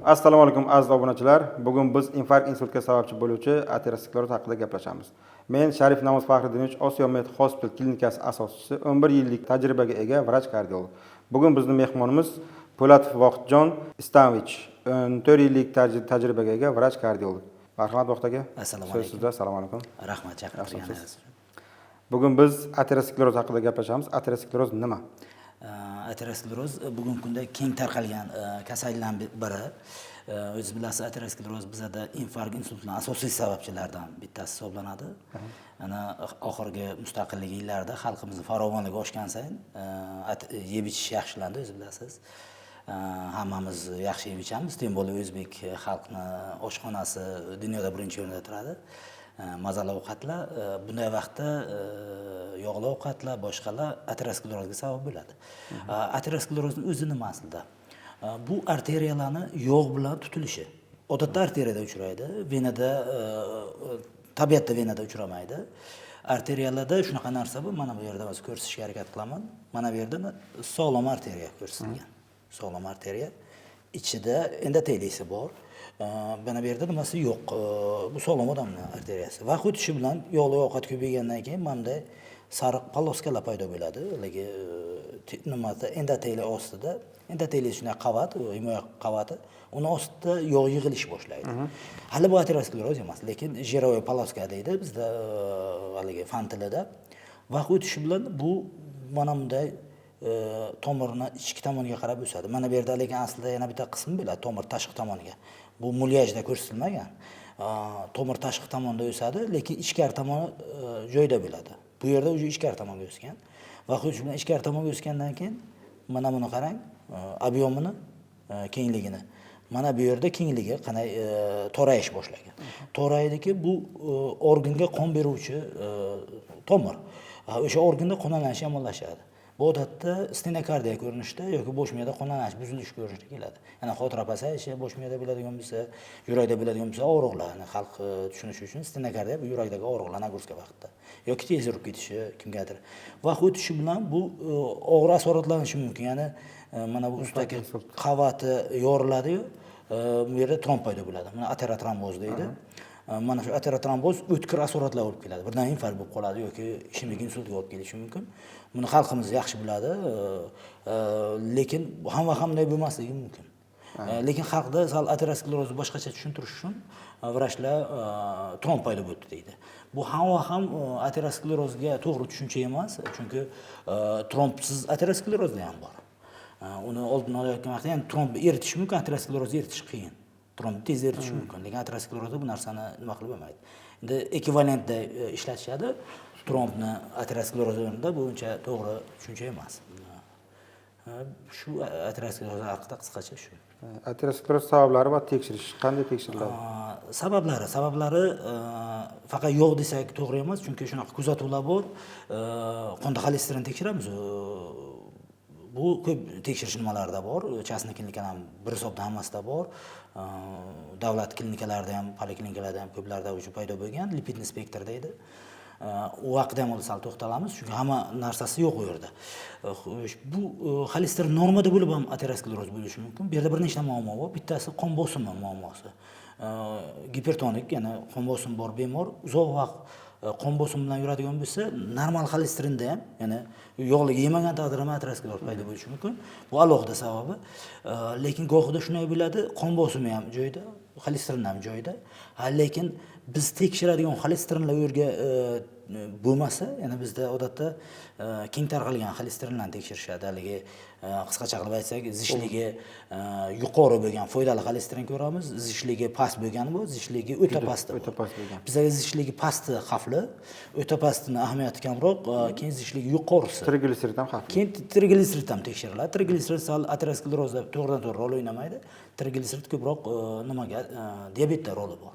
Assalomu alaykum, aziz obunachilar. Bugun biz infarkt, insultga sababchi bo'luvchi ateroskleroz haqida gaplashamiz. Men Sharif Namoz Faxriddinovich, Osiyo Med Hospital klinikasi asoschisi, 11 yillik tajribaga ega vrach kardiolog. Bugun bizni mehmonimiz Po'latov Vohidjon Istamovich, 14 yillik tajribaga ega vrach kardiolog. Marhamat, Vohid aka. Assalomu So'z alaykum. sizda. Assalomu alaykum. Rahmat chaqirganingiz uchun. Bugun biz ateroskleroz haqida gaplashamiz. Ateroskleroz nima? Ateroskleroz bugungi kunda keng tarqalgan kasalliklardan biri. O'zingiz bilasiz, ateroskleroz bizada infarkt, insultlarning asosiy sababchilaridan bittasi hisoblanadi. Ana oxirgi mustaqillik yillarida xalqimizni farovonligi oshgan sayin yeb ichish yaxshilandi, o'zingiz bilasiz. Hammamiz yaxshi yeb ichamiz, тем более o'zbek xalqni oshxonasi dunyoda birinchi o'rinda turadi. Mazali ovqatlar, bunday vaqtda yog'li ovqatlar, boshqalar aterosklerozga sabab bo'ladi. Aterosklerozni o'zi nima aslida? Bu arteriyalarni yog' bilan tutilishi. Odatda arteriyada uchraydi, venada, tabiatda venada uchramaydi. Arteriyalarda shunaqa narsa bu, mana bu yerda hozir ko'rsatishga harakat qilaman. Mana bu yerda sog'lom arteriya ko'rsatilgan. Sog'lom arteriya ichida endoteliysi bor. Mana bu yerda nimasi yo'q. Bu sog'lom odamning arteriyasi. Vaqt o'tishi bilan yog'li ovqat ko'paygandan keyin mana bunday sariq полоска lar paydo bo'ladi. Haligi nimada, endoteliy ostida, endoteliy shunday qavat, u himoya qavati, uni ostida yog' yig'ilish boshlaydi. Hali bu ateroskleroz emas, lekin жировой полоска deydi bizda haligi fan tilida. Vaqt o'tishi bilan bu mana bunday tomirni ichki tomoniga qarab o'sadi. Mana bu yerda lekin aslida yana bitta qismi bo'ladi, tomir tashqi tomoniga. Bu mulyajda ko'rsatilmagan. Tomir tashqi tomonda o'sadi, lekin ichkari tomoni joyida bo'ladi. Bu yerda уже ichkari tomonga o'sgan. Vaqt o'tishi bilan ichkari tomonga o'sgandan keyin mana buni qarang, объем ini, kengligini. Mana bu yerda kengligi qanday torayish boshlagan. Toraydiki, bu organga qon beruvchi tomir. O'sha organda qon aylanishi yomonlashadi. Bu odatda stenokardiya ko'rinishida yoki bosh miyada qon aylanish buzilishi ko'rinishida keladi. Ya'ni xotira pasayishi bosh miyada bo'ladigan bo'lsa, yurakda bo'ladigan bo'lsa og'riqlar, ya'ni xalq tushunishi uchun stenokardiya bu yurakdagi og'riqlar нагрузка vaqtida yoki tez yurib ketishi kimgadir. Vaqt o'tishi bilan bu og'ir asoratlanishi mumkin. Ya'ni mana bu ustidagi qavati yoriladi-yu, bu yerda tromb paydo bo'ladi. Mana aterotromboz deydi. Mana shu aterotromboz o'tkir asoratlar olib keladi. Birdan infarkt bo'lib qoladi yoki ishemik insultga olib kelishi mumkin. Buni xalqimiz yaxshi biladi, lekin hamma ham bunday bo'lmasligi mumkin. Lekin xalqda sal aterosklerozni boshqacha tushuntirish uchun vrachlar tromb paydo bo'ldi deydi. Bu hamma ham aterosklerozga to'g'ri tushuncha emas, chunki trombsiz aterosklerozda ham bor. Uni oldini olayotgan vaqtda ham tromb eritish mumkin, aterosklerozni eritish qiyin. Tromb tez eritish mumkin, lekin aterosklerozda bu narsani nima qilib bo'lmaydi. Endi ekvivalentda ishlatishadi trombni ateroskleroz o'rnida, bu uncha to'g'ri tushuncha emas. Shu ateroskleroz haqida qisqacha shu. Ateroskleroz sabablari va tekshirish qanday tekshiriladi? Sabablari faqat yo'q desak to'g'ri emas, chunki shunaqa kuzatuvlar bor. Qonda xolesterin tekshiramiz. Bu ko'p tekshirish nimalarida bor. Частный klinikalar ham bir hisobda hammasida bor. Davlat klinikalarida ham, poliklinikalarda ham ko'plarda уже paydo bo'lgan липидный spektr deydi. U haqida ham sal to'xtalamiz, chunki hamma narsasi yo'q u yerda. Xo'sh, bu xolesterin normada bo'lib ham ateroskleroz bo'lishi mumkin. Bu yerda bir nechta muammo bor. Bittasi qon bosimi muammosi. Gipertonik, ya'ni qon bosimi bor bemor uzoq vaqt qon bosimi bilan yuradigan bo'lsa, normal xolesterinda ham, ya'ni yog'li yemagan taqdirda ham ateroskleroz paydo bo'lishi mumkin. Bu alohida sababi. Lekin gohida shunday bo'ladi, qon bosimi ham joyida, xolesterin ham joyida. Ha, lekin biz tekshiradigan xolesterinlar u yerga bo'lmasa, ya'ni bizda odatda keng tarqalgan xolesterinlarni tekshirishadi. Haligi qisqacha qilib aytsak, zichligi yuqori bo'lgan foydali xolesterin ko'ramiz, zichligi past bo'lgani bu, zichligi o'ta pasti o'ta past bo'lgan. Bizga zichligi pasti xavfli, o'ta pastini ahamiyati kamroq, keyin zichligi yuqorisi. Trigliserid ham xavfli. Keyin trigliserid ham tekshiriladi. Trigliserid sal aterosklerozda to'g'ridan to'g'ri rol o'ynamaydi. Trigliserid ko'proq nimaga, diabetda roli bor.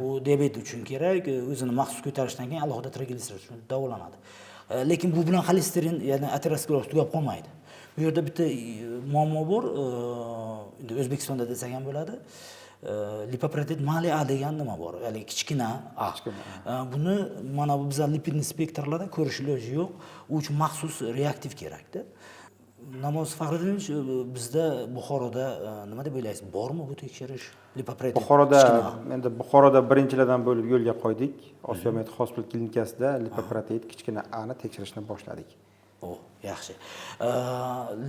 U diabet uchun kerak, o'zini maxsus ko'tarishdan keyin alohida trigliserid uchun davolanadi. Lekin bu bilan xolesterin, ya'ni ateroskleroz tugab qolmaydi. Bu yerda bitta muammo bor, endi O'zbekistonda desak ham bo'ladi. Lipoprotein mali A degan nima bor, ya'ni kichkina A. Buni mana bu bizlar липидный spektrlarda ko'rish iloji yo'q. U uchun maxsus reaktiv kerakda. Namoz Faxriddinovich, bizda Buxoroda nima deb o'ylaysiz, bormi bu tekshirish lipoprotein? Buxoroda endi Buxoroda birinchilardan bo'lib yo'lga qo'ydik. Osiyomed Hospital klinikasida lipoprotein kichkina A ni tekshirishni boshladik. O, yaxshi.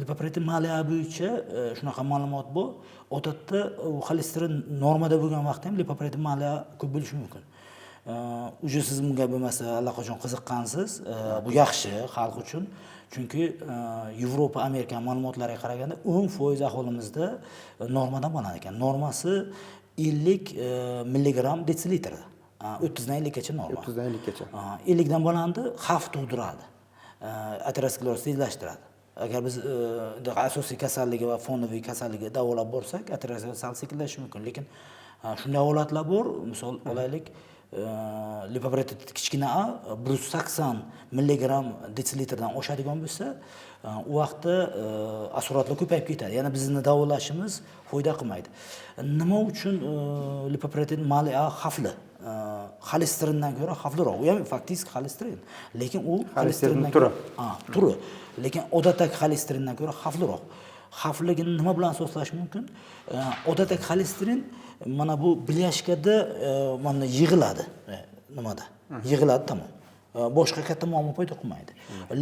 Lipoprotein maliya bo'yicha shunaqa ma'lumot bor. Odatda u xolesterin normada bo'lgan vaqtda ham lipoprotein maliya ko'p bo'lishi mumkin. Уже siz bunga bo'lmasa allaqachon qiziqqansiz. Bu yaxshi xalq uchun. Chunki Yevropa, Amerika ma'lumotlariga qaraganda 10% aholimizda normadan baland ekan. Normasi 50 milligramm detsilitr. 30 dan 50 gacha norma. 30 dan 50 gacha. 50 dan balandi xavf tug'diradi. Ateroskleroz tezlashtiradi. Agar biz asosiy kasalligi va fonoviy kasalligi davolab borsak, ateroskleroz sal sekinlashishi mumkin. Lekin shunday holatlar bor, misol olaylik, lipoprotein kichkina A 180 milligramm detsilitrdan oshadigan bo'lsa, u vaqtda asoratlar ko'payib ketadi. Ya'ni bizni davolashimiz foyda qilmaydi. Nima uchun lipoprotein mali A xavfli? Xolesterindan ko'ra xavfliroq. U ham faktik xolesterin, lekin u xolesterinning turi. Turi. Lekin odatdagi xolesterindan ko'ra xavfliroq. Xavfligini nima bilan asoslash mumkin? Odatdagi xolesterin mana bu blyashkada mana yig'iladi. Nimada? Yig'iladi, tamom. Boshqa katta muammo paydo qilmaydi.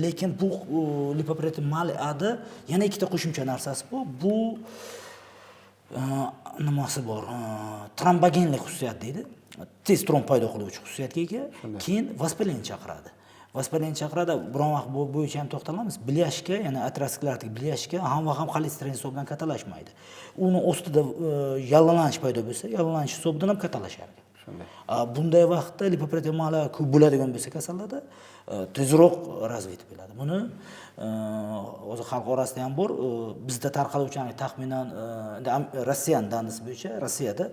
Lekin bu lipoprotein mali Ada yana ikkita qo'shimcha narsasi bor. Bu nimasi bor? Trombogenlik xususiyat deydi. Tez tromb paydo qiluvchi xususiyatga ega. Keyin воспаление chaqiradi. Воспаление chaqiradi. Biron vaqt bu bo'yicha ham to'xtalamiz. Blyashka, ya'ni aterosklerotik blyashka ham va ham xolesterin hisobidan kattalashmaydi. Uni ostida yallalanish paydo bo'lsa, yallalanish hisobidan ham kattalashar ekan. Bunday vaqtda lipoprotein mali ko'p bo'ladigan bo'lsa kasallarda tezroq развить bo'ladi. Buni hozir xalq orasida ham bor, bizda tarqaluvchi taxminan Rossiyaning данные si bo'yicha Rossiyada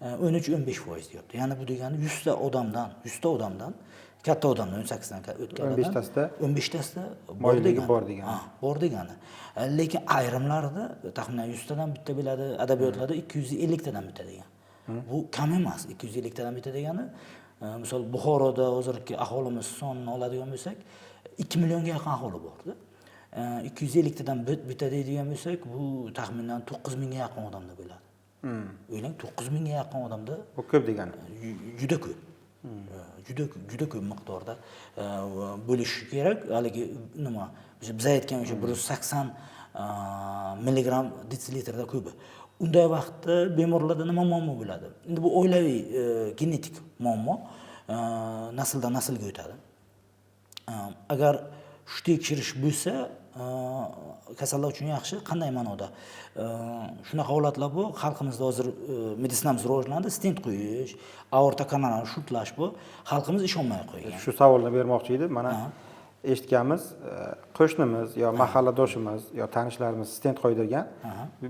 13-15% deyapti. Ya'ni bu degani 100 ta odamdan, 100 ta odamdan, katta odamdan 18 dan o'tganlardan 15tasida 15tasida bor moyilligi degani. Bor degani. Ha, bor degani. Lekin ayrimlarida taxminan 100 tadan bitta bo'ladi, adabiyotlarda 250 tadan bitta degan. Bu kam emas, 250 tadan bitta degani. Misol Buxoroda hozirgi aholimiz sonini oladigan bo'lsak, 2 millionga yaqin aholi borda. 250 tadan bitta deydigan bo'lsak, bu taxminan 9 mingga yaqin odamda bo'ladi. O'ylang, 9 mingga yaqin odamda. Bu ko'p degani. Juda ko'p. Juda ko'p, juda ko'p miqdorda bo'lishi kerak. Haligi nima, biz aytgan o'sha 180 milligramm detsilitrda ko'pi. Unday vaqtda bemorlarda nima muammo bo'ladi? Endi bu oilaviy genetik muammo, nasldan naslga o'tadi. Agar shu tekshirish bo'lsa, kasallar uchun yaxshi. Qanday ma'noda? Shunaqa holatlar bu. Xalqimizda hozir meditsinamiz rivojlandi, stent qo'yish, aorta kanalini shuntlash bu. Xalqimiz ishonmay qo'ygan. Shu savolni bermoqchi edim. Mana eshitganmiz, qo'shnimiz yo mahalladoshimiz yo tanishlarimiz stent qo'ydirgan.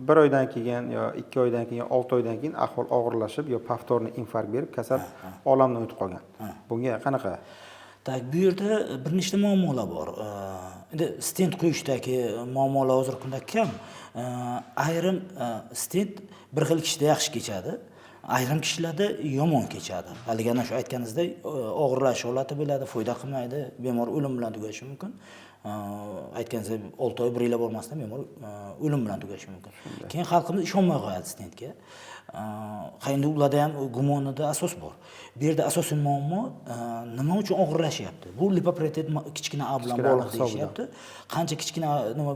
Bir oydan keyin yo 2 oydan keyin, 6 oydan keyin ahvol og'irlashib yo повторный infarkt berib, kasal olamdan o'tib qolgan. Bunga qanaqa? Так, bu yerda bir nechta muammolar bor. Endi stent qo'yishdagi muammolar hozirgi kunda kam. Ayrim stent bir xil kishida yaxshi kechadi, ayrim kishilarda yomon kechadi. Haligi ana shu aytganingizdek, og'irlashish holati bo'ladi, foyda qilmaydi, bemor o'lim bilan tugashi mumkin. Aytganingizdek, 6 oy, 1 yil bormasdan bemor o'lim bilan tugashi mumkin. Keyin xalqimiz ishonmay qo'yadi stentga. Endi ularda ham gumonida asos bor. Bu yerda asosiy muammo nima uchun og'irlashyapti? Bu lipoprotein kichkina A bilan Kichkina bog'liq hisobidan. deyishyapti. Qancha kichkina nima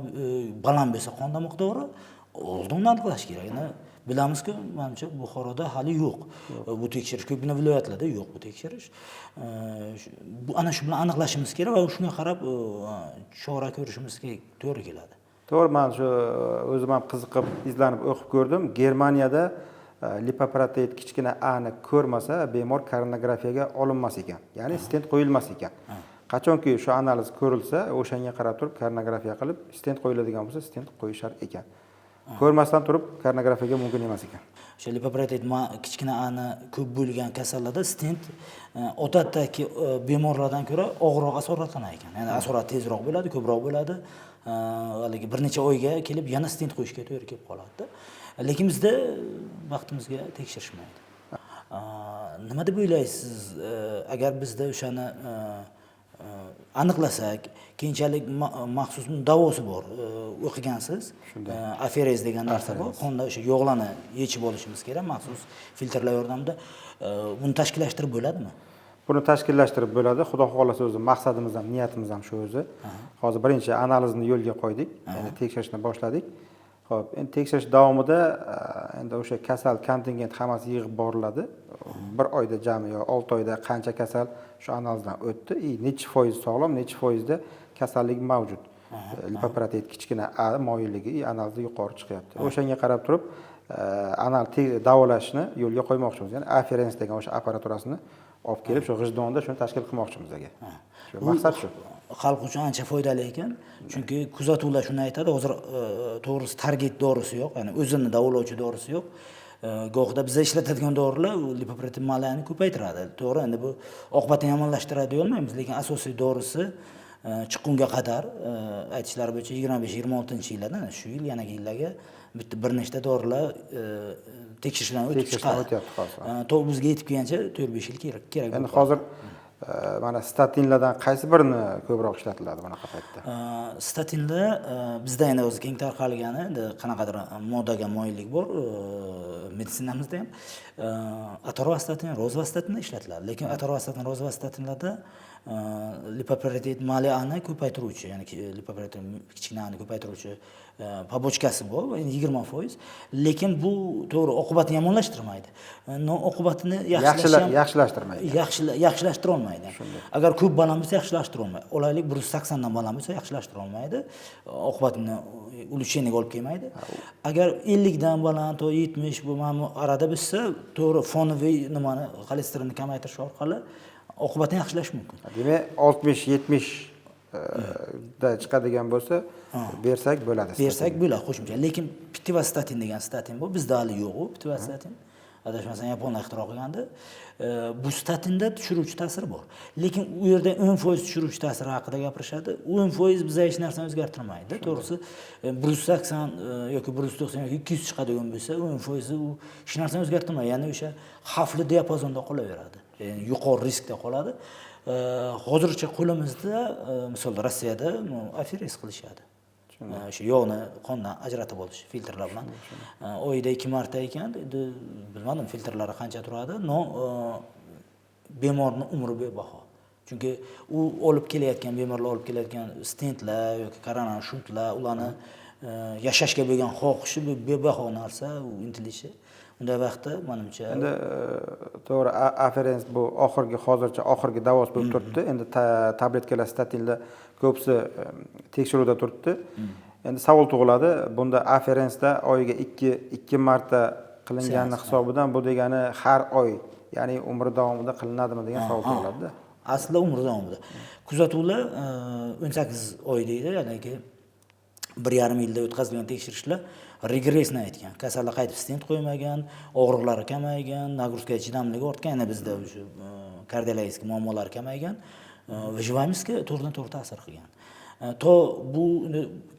baland bo'lsa qonda miqdori, oldin aniqlash kerak. Endi bilamizki, manimcha Buxoroda hali yo'q. Bu tekshirish ko'pgina viloyatlarda yo'q bu tekshirish. Bu ana shu bilan aniqlashimiz kerak va shunga qarab chora ko'rishimizga to'g'ri keladi. To'g'ri, men shu o'zim ham qiziqib, izlanib o'qib ko'rdim. Germaniyada lipoprotein kichkina A ni ko'rmasa, bemor koronografiyaga olinmas ekan. Ya'ni stent qo'yilmas ekan. Qachonki shu analiz ko'rilsa, o'shanga qarab turib koronografiya qilib, stent qo'yiladigan bo'lsa, stent qo'yishar ekan. Ko'rmasdan turib koronografiyaga mumkin emas ekan. O'sha lipoprotein kichkina A ni ko'p bo'lgan kasallarda stent odatdagi bemorlardan ko'ra og'irroq asoratlanar ekan. Ya'ni asorat tezroq bo'ladi, ko'proq bo'ladi. Haligi bir necha oyga kelib yana stent qo'yishga to'g'ri kelib qoladi. Lekin bizda vaqtimizga tekshirishmaydi. Nima deb o'ylaysiz, agar bizda o'shani Aniqlasak, keyinchalik maxsus davosi bor, o'qigansiz. Aferez degan narsa bor. Qonda o'sha yog'larni yechib olishimiz kerak maxsus filtrlar yordamida. Buni tashkillashtirib bo'ladimi? Buni tashkillashtirib bo'ladi. Xudo xohlasa o'zi maqsadimiz ham, niyatimiz ham shu o'zi. Hozir birinchi analizni yo'lga qo'ydik, ya'ni tekshirishni boshladik. Xo'p, endi tekshirish davomida endi o'sha kasal kontingent hammasi yig'ib boriladi. Bir oyda jami yo 6 oyda qancha kasal shu analizdan o'tdi, necha foiz sog'lom, necha foizda kasallik mavjud. Lipoprotein kichkina A moyilligi analizda yuqori chiqyapti. O'shanga qarab turib davolashni yo'lga qo'ymoqchimiz. Ya'ni aferens degan o'sha apparaturasini olib kelib shu G'ijdonda shuni tashkil qilmoqchimiz aka. Shu maqsad shu. Xalq uchun ancha foydali ekan. Chunki kuzatuvlar shuni aytadi, hozir to'g'risi target dorisi yo'q, ya'ni o'zini davolovchi dorisi yo'q. Gohida biza ishlatadigan dorilar lipoprotein malayani ko'paytiradi. To'g'ri, endi bu oqibatini yomonlashtiradi deya olmaymiz, lekin asosiy dorisi chiqqunga qadar aytishlari bo'yicha 25-26 yillardan shu yil yanagi yillarga bitta bir nechta dorilar tekshirishdan o'tib chiqadi. O'tyapti hozir. To bizga yetib kelgancha 4-5 yil kerak. Endi hozir mana statinlardan qaysi birini ko'proq ishlatiladi bunaqa paytda? Statinlar bizda endi o'zi keng tarqalgani, endi qanaqadir modaga moyillik bor meditsinamizda ham, atorvastatin, rosuvastatinlar ishlatiladi. Lekin atorvastatin, rosuvastatinlarda lipoprotein maliani ko'paytiruvchi, ya'ni lipoprotein kichkinani ko'paytiruvchi побочка si bor, endi 20%. Lekin bu to'g'ri oqibatini yomonlashtirmaydi. Но oqibatini yaxshilash ham yaxshilashtirmaydi. Yaxshilashtira olmaydi. Agar ko'p baland bo'lsa, yaxshilashtira olmaydi. Olaylik, 180 dan baland bo'lsa, yaxshilashtira olmaydi. Oqibatini улучшение ga olib kelmaydi. Agar 50 dan baland to 70 bu mana bu arada bo'lsa, to'g'ri фоновый nimani xolesterinni kamaytirish orqali oqibatini yaxshilash mumkin. Demak, 60-70 da chiqadigan bo'lsa, bersak bo'ladi. Bersak bo'ladi qo'shimcha. Lekin pitavastatin degan statin bor, bizda hali yo'q u pitavastatin. Adashmasam, yaponlar ixtiro qilgandi. Bu statinda tushiruvchi ta'siri bor. Lekin u yerda 10% tushiruvchi ta'siri haqida gapirishadi. U 10% bizga hech narsani o'zgartirmaydi. To'g'risi, 180 yoki 190 yoki 200 chiqadigan bo'lsa, 10% u hech narsani o'zgartirmaydi. Ya'ni o'sha xavfli diapazonda qolaveradi. Ya'ni yuqori riskda qoladi. Hozircha qo'limizda, misol, Rossiyada aferez qilishadi. O'sha yog'ni qondan ajratib olish filtrlar bilan. Oyida 2 marta ekan, endi bilmadim filtrlari qancha turadi, но bemorni umri bebaho. Chunki u olib kelayotgan bemorlar olib kelayotgan stentlar yoki koronar shuntlar, ularni yashashga bo'lgan xohishi bu bebaho narsa, u intilishi. Unday vaqtda manimcha Endi to'g'ri, aferens bu oxirgi, hozircha oxirgi davosi bo'lib turibdi. Endi tabletkalar, statinlar ko'pisi tekshiruvda turibdi. Endi savol tug'iladi, bunda aferensda oyiga ikki marta qilingani hisobidan bu degani har oy, ya'ni umri davomida qilinadimi degan savol tug'iladida. Aslida umri davomida. Kuzatuvlar 18 oy deydi, ya'niki 1,5 yilda o'tkazilgan tekshirishlar regressni aytgan. Kasallar qaytib stent qo'ymagan, og'riqlari kamaygan, нагрузка ga chidamligi ortgan, yana bizda o'sha kardiologik muammolar kamaygan, выживаемость ga to'g'ridan to'g'ri ta'sir qilgan. To bu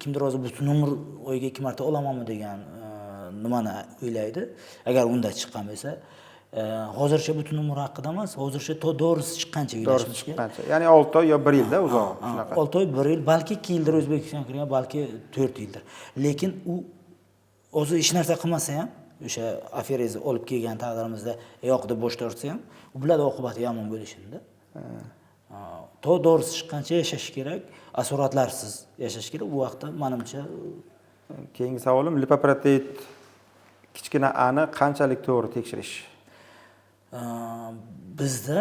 kimdir hozir butun umr oyiga ikki marta olamanmi degan nimani o'ylaydi. Agar unda chiqqan bo'lsa, hozircha butun umr haqida emas, hozircha to dorisi chiqqancha Dorisi o'ylashimiz kerak. chiqqancha, ya'ni 6 oy yo bir yilda uzog'i shunaqa. 6 oy, bir yil, balki 2 yildir O'zbekistonga kirgan, balki 4 yildir. Lekin u o'zi hech narsa qilmasa ham, o'sha aferezni olib kelgan taqdirimizda yo'q deb bosh tortsa ham, u biladi oqibati yomon bo'lishini. To dorisi chiqqancha yashash kerak, asoratlarsiz yashash kerak. Bu vaqtda manimcha Keyingi savolim: lipoproteid kichkina ani qanchalik to'g'ri tekshirish? Bizda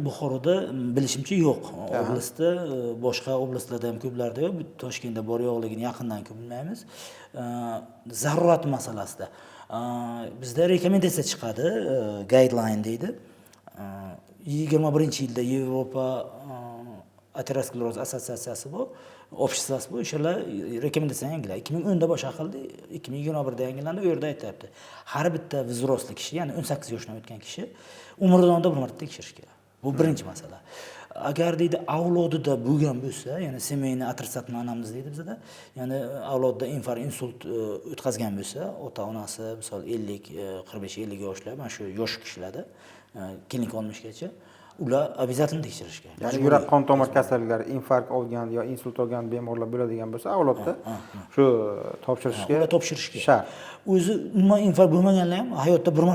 Buxoroda bilishimcha yo'q. Oblastda, boshqa oblastlarda ham ko'plarda yo'q. Toshkentda bor yo'qligini yaqindan ko'p bilmaymiz. Zarurat masalasida bizda rekomendatsiya chiqadi, guideline deydi. 21-yilda Yevropa ateroskleroz assotsiatsiyasi bor, общество si bor, o'shalar rekomendatsiyani yangiladi. 2010da boshqa qildi, 2021da yangilandi. U yerda aytyapti, har bitta взрослый kishi, ya'ni 18 yoshdan o'tgan kishi umri davomida bir marta tekshirish kerak. Bu birinchi masala. Agar deydi avlodida bo'lgan bo'lsa, ya'ni семейный отрицательный anamnez deydi bizada, ya'ni avlodida infarkt, insult o'tkazgan bo'lsa, ota onasi misol 50, 45, 50 yoshlar, mana shu yosh kishilarda klinika olmishgacha Ular обязательно tekshirish kerak. Ya'ni yurak qon tomir kasalliklari, infarkt olgan yo insult olgan bemorlar bo'ladigan bo'lsa, avlodda shu topshirishga Ular topshirish kerak. shart. O'zi umuman infarkt bo'lmaganlar ham hayotda bir marta